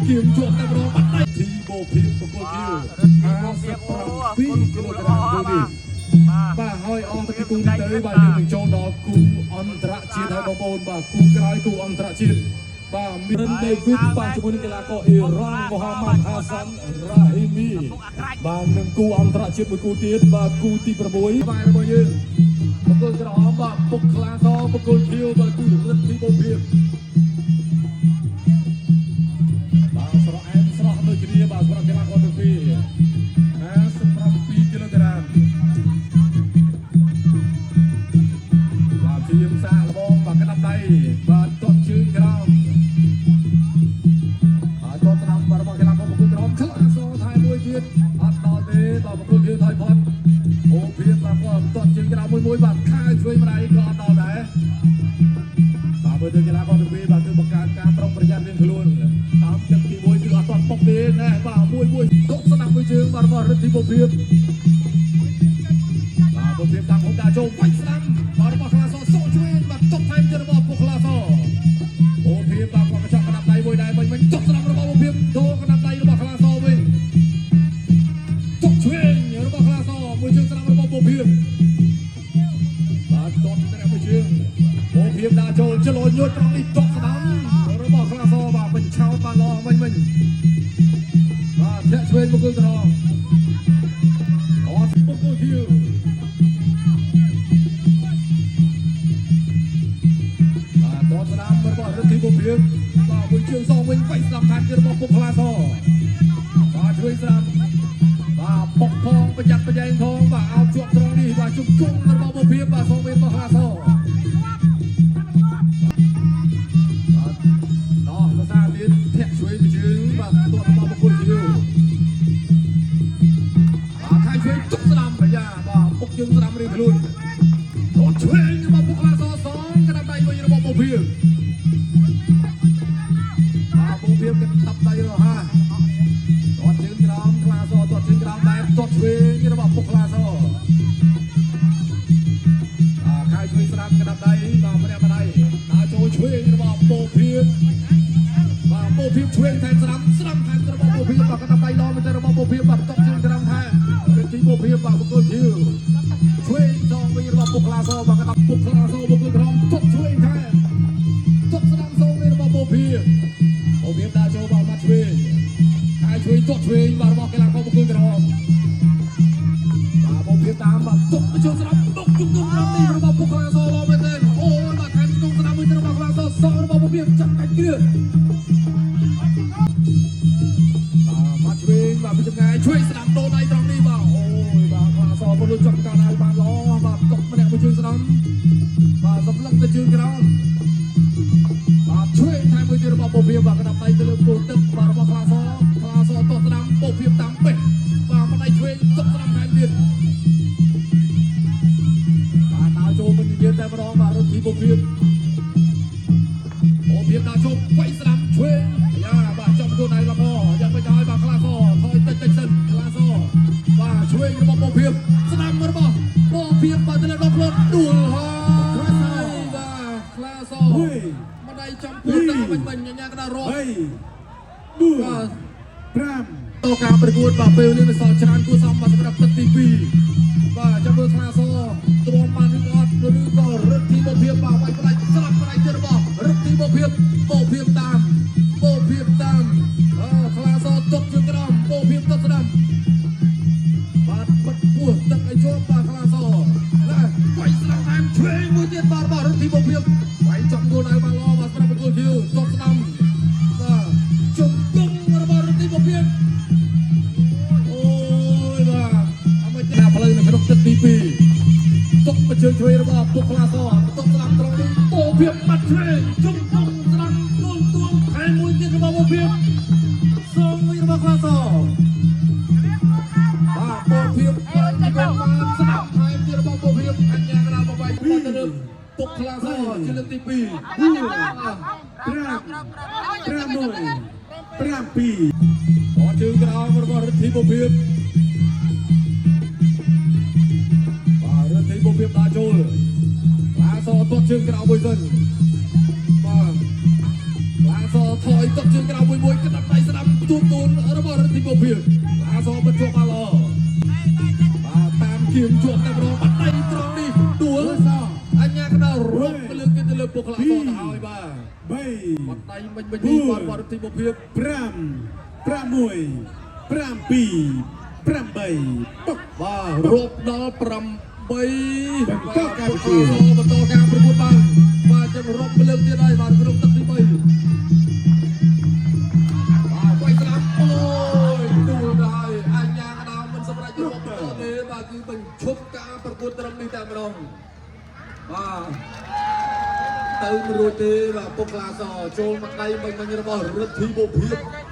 គៀមជាប់តែម្ដងបាត់ដៃធីបូភៀបបង្គោលខៀវ57គីឡូក្រាមគូនេះ បាទ បាទហើយអស់ទៅពីគូនេះទៅបាទយើងនឹងចូលដល់គូអន្តរជាតិហើយបងប្អូនបាទគូក្រោយគូអន្តរជាតិបាទមានដេវីតបាទជាមួយនឹងកីឡាករអ៊ីរ៉ង់មូហាម៉ាត់ហាសាន់រ៉ាហ៊ីមីបាទនឹងគូអន្តរជាតិមួយគូទៀតបាទគូទី6បាទរបស់យើងបង្គោលក្រហមបាទពុកខ្លាសបង្គោលខៀវបាទគឺរិទ្ធិបូភៀបបាទស្រស់អែមស្រស់ដូចគ្នាបាទសម្រាប់កីឡាករទាំងពីរ57គីឡូក្រាម បាទព្យាយាមសាកល្បងបាទក្តាប់ដៃបាទទាត់ជើងក្រោមហើយទាត់ស្ដាំបាទរបស់កីឡាករបង្គោលក្រោមខ្លាសថែមួយទៀតអត់ដល់ទេបាទបង្គោលយើងថយផុតអូភៀបបាទគាត់ទាត់ជើងក្រោមមួយមួយបាទខែជួយម្ដាយក៏អត់ដល់ដែរបាទមើលទៅកីឡាករទាំងពីរបាទគឺបង្កើតការប្រុងប្រយ័ត្នរៀងខ្លួនតាមទឹកទី1គឺអត់ទាត់បុកទេណែបាទមួយមួយទាត់ស្ដាំមួយជើងបាទរបស់រិទ្ធិបុព្វ បាទពុំព្រៀបតាមហុំដាក់ចូលវាយស្ដាំបាទរបស់ខ្លាសសក់ឆ្វេងបាទតុកថែមទៀតរបស់ពុកខ្លាសអូភៀបបាទគាត់កញ្ចក់កណ្ដាប់ដៃមួយដែរវិញវិញតុកស្ដាំរបស់ពុំព្រៀបដូរកណ្ដាប់ដៃរបស់ខ្លាសវិញតុកឆ្វេងរបស់ខ្លាសមួយជើងស្ដាំរបស់ពុំព្រៀបបាទតបតែមួយជើងអូភៀបដាក់ចូលចលោញួតត្រង់នេះតុកស្ដាំរបស់ខ្លាសបាទបញ្ឆោតបានល្អវិញវិញបាទធាក់ឆ្វេងបុគ្គលត្រង់អត់បុគ្គលខៀវ បាទតបស្ដាំរបស់រិទ្ធិបុព្វបាទមួយជើងសងវិញវាយស្ដាំថែមទៀតរបស់ពុកខ្លាសបាទជួយស្ដាំបាទបុកផងប្រយ័ត្នប្រយែងផងបាទអោបជាប់ត្រង់នេះបាទជង្គង់របស់បុព្វបាទសងវិញរបស់ខ្លាសបាទដោះភាសាទៀតធាក់ជួយមួយជើងបាទតបរបស់បុគ្គលជាបាទខៃជួយទុកស្ដាំប្រយ៉ាបាទបុកជើងស្ដាំរៀងខ្លួនតបឆ្វេងរបស់ពុកខ្លាសសងក្តាប់ដៃវិញរបស់បុព្វ បាទពូភៀបគេតាប់ដៃរហ័សទាត់ជើងក្រោមខ្លាសទាត់ជើងក្រោមបែបទាត់ឆ្វេងរបស់ពុកខ្លាសបាទខៃជួយស្ដាំក្តាប់ដៃបាទម្នាក់ម្ដាយដើរចូលឆ្វេងរបស់ពូភៀបបាទពូភៀបឆ្វេងថែមស្ដាំស្ដាំថែមរបស់ពូភៀបបាទក្តាប់ដៃល្អមែនទែនរបស់ពូភៀបបាទតក់ជើងក្រោមថែមរិទ្ធិពូភៀបបាទបុគ្គលភៀវឆ្វេងសងវិញរបស់ពុកខ្លាសបាទក្តាប់ពុកខ្លាសបុគ្គលក្រោមទាត់ឆ្វេងថែមទាត់ស្ដាំសងវិញរបស់ពូភៀប អូវៀមដាក់ចូលបាល់មកឆ្វេងហើយជួយទាត់ឆ្វេងបាទរបស់កីឡាករបង្គោលក្រហមបាទបងភៀបតាមបាទទុកទៅចូលស្ដាប់បុកជុំជុំត្រង់នេះរបស់ពុកខ្លាសល្អមែនទែនអូយបាទថែមជុំស្ដាប់មួយរបស់ខ្លាសសងរបស់បងភៀបចាប់កាច់គ្រឿបាទមកឆ្វេងបាទពីចម្ងាយជួយស្ដាំដូរដៃត្រង់នេះបាទអូយបាទខ្លាសពលុចចំការដៃបានល្អបាទទុកម្នាក់មួយជើងស្ដាំបាទសម្លឹងទៅជើងក្រោម បាទជួយថែមមួយទៀតរបស់ពូភៀបបាទកណ្ដាប់ដៃទៅលើពូទឹកបាទរបស់ខ្លាសខ្លាសតស្ដាំពូភៀបតាមបេះបាទម្ដាយឆ្វេងទុកស្ដាំថែមទៀតបាទដើរចូលមិននិយាយតែម្ដងបាទរត់ទីពូភៀបពូភៀបដើរចូលវាយស្ដាំឆ្វេងយ៉ាបាទចំគោលដៅល្អយ៉ាងមិនហើយបាទខ្លាសថយតិចតិចសិនខ្លាសបាទឆ្វេងរបស់ពូភៀបស្ដាំរបស់ពូភៀបបាទទៅលើដកខ្លួនដួលហើយបាទខ្លាស ម្ដាយចំពោះទឹកមិញមិញញ៉ាកដារក 3 បាទ 4 5 តការប្រកួតបាទពេលនេះនៅសល់ច្រើនគួរសមបាទសម្រាប់ទឹកទី2បាទចាំមើលខ្លាសទ្រាំបានឬអត់ឬក៏រិទ្ធិបុព្វបាទវាយផ្ដាច់ស្រាប់ផ្ដាច់ទៀតរបស់រិទ្ធិបុព្វបុព្វតាមបុព្វតាមអឺខ្លាសទុកជើងក្រោមបុព្វទុកស្ដាំបាទបិទពោះទឹកឲ្យជាប់បាទខ្លាសណាវាយស្ដាំថែមឆ្វេងមួយទៀតបាទរបស់រិទ្ធិបុព្វវាយចំគោលដៅបានល្អបាទសម្រាប់បុគ្គលខៀវទុកស្ដាំបាទជង្គង់របស់រិទ្ធិបុព្វ អូយបាទអមិនតែផ្លូវនៅក្នុងទឹកទី2ទុកមកជើងឆ្វេងរបស់ពុកខ្លាសទុកស្ដាំត្រង់នេះអូភាពបាត់ឆ្វេងជុំទុកស្ដាំទួងទួងថែមមួយទៀតរបស់អូភាពសងវិញរបស់ខ្លាសបាទអូភាពបានបានស្ដាំថែមទៀតរបស់អូភាពអញ្ញាកដាលបបាយបាត់ទៅលើពុកខ្លាសជាលើកទី2 4 5 6 7 អត់ជើងក្រោមរបស់រិទ្ធិបុព្វបាទរិទ្ធិបុព្វដាក់ចូលឡាសទាត់ជើងក្រោមមួយសិនបាទឡាសថយទាត់ជើងក្រោមមួយមួយក្តាប់ដៃស្ដាំ ភិបអាសបិទជាប់បានល្អបាទតាមគៀមជាប់តែម្ដងបាត់ដៃត្រង់នេះដួល ស អញ្ញាកណ្ដាលរកទៅលើគេទៅលើពុកខ្លាសទៅហើយបាទ 3 បាត់ដៃមិញមិញនេះបាទបាទរិទ្ធីបុភិប 5 6 7 8បុក បាទរាប់ដល់8 បន្តការប្រកួត បន្តការប្រកួតបានបាទចឹងរាប់លើកទៀតហើយបាទក្នុងទឹកទី3បាទវាយស្លាប់អូយដួលដល់អញ្ញាកណ្ដាលមិនសម្រេចរាប់បន្តទេបាទគឺបញ្ឈប់ការប្រកួតត្រឹមនេះតែម្ដងបាទទៅមិនរួចទេបាទពុកខ្លាសចូលមកដៃមិញមិញរបស់រិទ្ធីបុភិប។